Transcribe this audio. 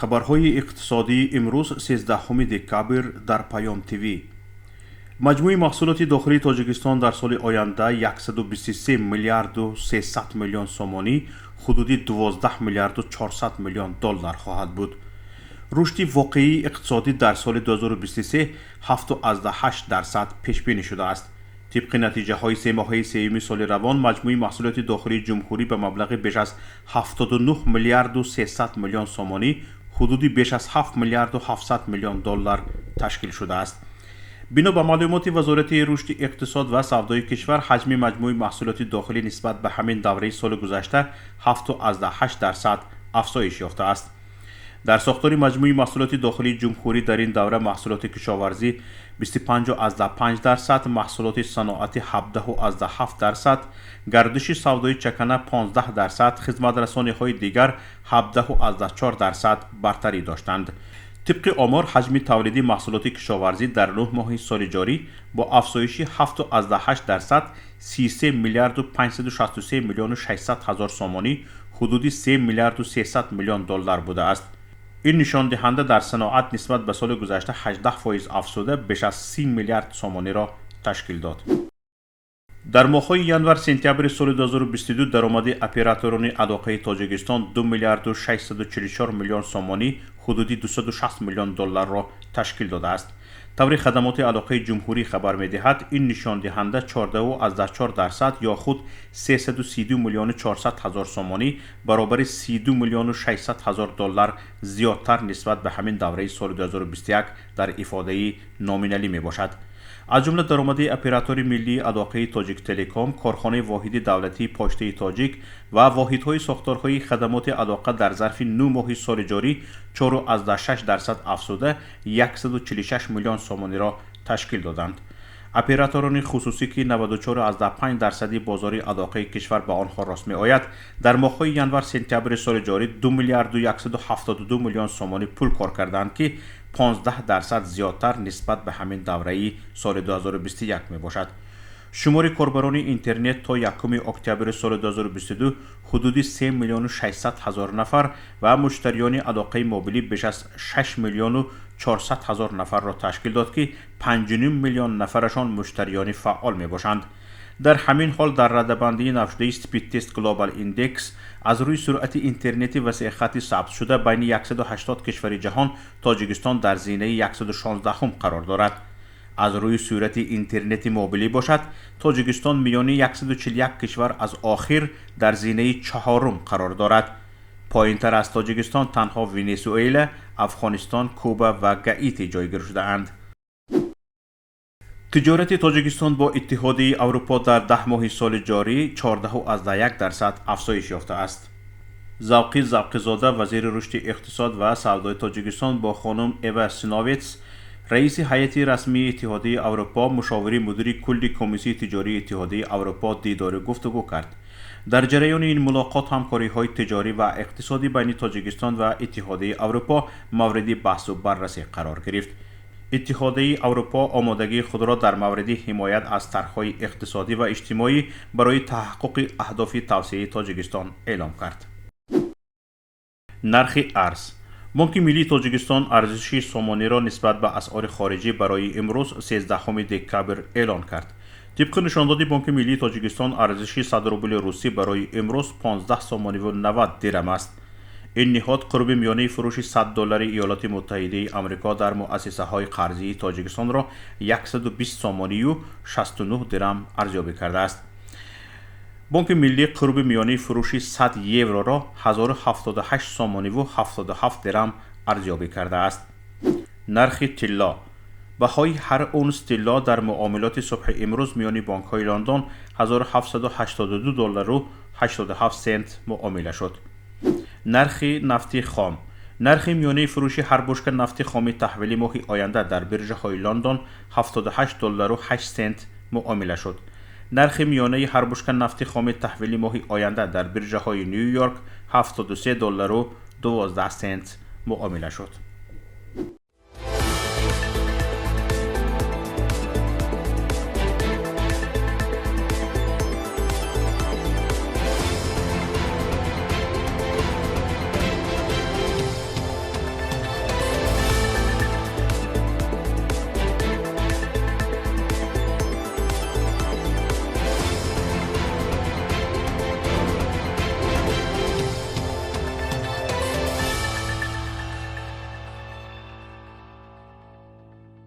Хабарҳои иқтисодии имрӯз, 13 декабр, дар Паём ТВ. Маҷмӯи маҳсулоти дохилии Тоҷикистон дар соли оянда 123 миллиарду 300 миллион сомонӣ, ҳудуди 12 миллиарду 400 миллион доллар хоҳад буд. Рушди воқеии иқтисодӣ дар соли 2023 7,8% пешбинӣ шудааст. Тибқи натиҷаҳои семоҳаи сеюми соли равон, маҷмӯи маҳсулоти дохилии ҷумҳурӣ ба маблағи беш аз 79 миллиарду 300 миллион сомонӣ, ҳудуди беш аз 7 миллиарду 700 миллион доллар ташкил шудааст. Бино ба маълумоти Вазорати рушди иқтисод ва савдои кишвар, ҳаҷми маҷмӯи маҳсулоти дохилӣ нисбат ба ҳамин давраи соли гузашта 7,8% афзоиш ёфтааст. Дар сохтори маҷмӯи маҳсулоти дохилии ҷумҳурӣ дар ин давра маҳсулоти кишоварзӣ 25,5%, маҳсулоти саноатӣ 17,7%, гардиши савдои чакана 15%, хизматрасониҳои дигар 17,4% бартарӣ доштанд. Тибқи омор, ҳаҷми тавлиди маҳсулоти кишоварзӣ дар 9 моҳи соли ҷорӣ бо афзоиши 7,8% 33 миллиарду 563 миллиону 600 ҳазор сомонӣ, ҳудуди 3 миллиарду 300 миллион доллар будааст. Ин нишондиҳанда дар саноат нисбат ба соли гузашта 18% афзуда, беш аз 30 миллиард сомониро ташкил дод. Дар моҳҳои январ сентябри соли 2022 даромади операторони алоқаи Тоҷикистон 2 миллиарду 644 миллион сомонӣ, ҳудуди 260 миллион долларро ташкил додааст. Таври хадамоти алоқаи ҷумҳурӣ хабар медиҳад, ин нишондиҳанда 14,4% ё худ 332 миллиону 400 ҳазор сомонӣ, баробари 32 миллиону 600 ҳазор доллар зиёдтар нисбат ба ҳамин давраи соли 2021 дар ифодаи номиналӣ мебошад. Аз ҷумла даромади оператори миллии алоқаи Тоҷиктелеком, корхонаи воҳиди давлатии Почтаи Тоҷик ва воҳидҳои сохторҳои хадамоти алоқа дар зарфи 9 моҳи соли ҷорӣ 4,6% афзуда, 146 миллион сомониро ташкил доданд. Операторони хусусӣ, ки 94,5 дарсади бозори алоқаи кишвар ба онҳо рост меояд, дар моҳҳои январ сентябри соли ҷорӣ 2 миллиарду 172 миллион сомонӣ пул кор карданд, ки 15% зиёдтар нисбат ба ҳамин давраи соли 2021 мебошад. Шумори корбарони интернет то 1 октябри соли 2022 ҳудуди 3 миллиону 600 ҳазор нафар ва муштариёни алоқаи мобилӣ беш аз 6 миллиону 400 ҳазор нафарро ташкил дод, ки 5,5 миллион нафарашон муштариёни фаъол мебошанд. Дар ҳамин ҳол, дар радабандии навшудаи Speedtest Global Index аз рӯи суръати интернети васеъхати сабтшуда байни 180 кишвари ҷаҳон, Тоҷикистон дар зинаи 116-ум қарор дорад. Аз рӯи суръати интернети мобилӣ бошад, Тоҷикистон миёни 141 кишвар аз охир дар зинаи чаҳорум қарор дорад. Поинтар аз Тоҷикистон танҳо Венесуэла, Афғонистон, Куба ва Гаити ҷойгир шудаанд. Тиҷорати Тоҷикистон бо Иттиҳодияи Аврупо дар 10 моҳи соли ҷорӣ 14,1% афзоиш ёфтааст. Завқи Завқизода, вазири рушди иқтисод ва савдои Тоҷикистон, бо хонум Эва Синовец, раиси ҳайати расмии Иттиҳодияи Аврупо, мушовири мудири кулли Комиссияи тиҷории Иттиҳодияи Аврупо дидору гуфтугӯ кард. Дар ҷараёни ин мулоқот ҳамкориҳои тиҷорӣ ва иқтисодӣ байни Тоҷикистон ва Иттиҳодияи Аврупо мавриди баҳсу баррасӣ қарор гирифт. Иттиҳодияи Аврупо омодагии худро дар мавриди ҳимоят аз тарҳҳои иқтисодӣ ва иҷтимоӣ барои таҳаққуқи аҳдофи тавсеаи Тоҷикистон эълом кард. Нархи арз. Бонки миллии Тоҷикистон арзиши сомониро нисбат ба асъори хориҷӣ барои имрӯз, 13 декабр, эълон кард. Тибқи нишондоди Бонки миллии Тоҷикистон, арзиши 100 рубли русӣ барои имрӯз 15 сомониву 90 дирам аст. Ин ниҳод қурби миёнаи фурӯши 100 доллари Иёлоти Муттаҳидаи Амрико дар муассисаҳои қарзии Тоҷикистонро 120 сомонию 69 дирам арзёбӣ кардааст. Бонки миллӣ қурби миёнаи фурӯши 100 евроро 1078 сомониву 77 дирам арзёбӣ кардааст. Нархи тилло. Баҳои ҳар унс тилло дар муомилоти субҳи имрӯз миёни бонкҳои Лондон 1782 доллару 87 сент муомила шуд. Нархи нафти хом. Нархи миёнаи фурӯши ҳар бушка нафти хоми таҳвили моҳи оянда дар биржаҳои Лондон 78 доллару 8 сент муомила шуд. Нархи миёнаи ҳар бушка нафти хоми таҳвили моҳи оянда дар биржаҳои Ню Йорк 73 доллару 12 сент муомила шуд.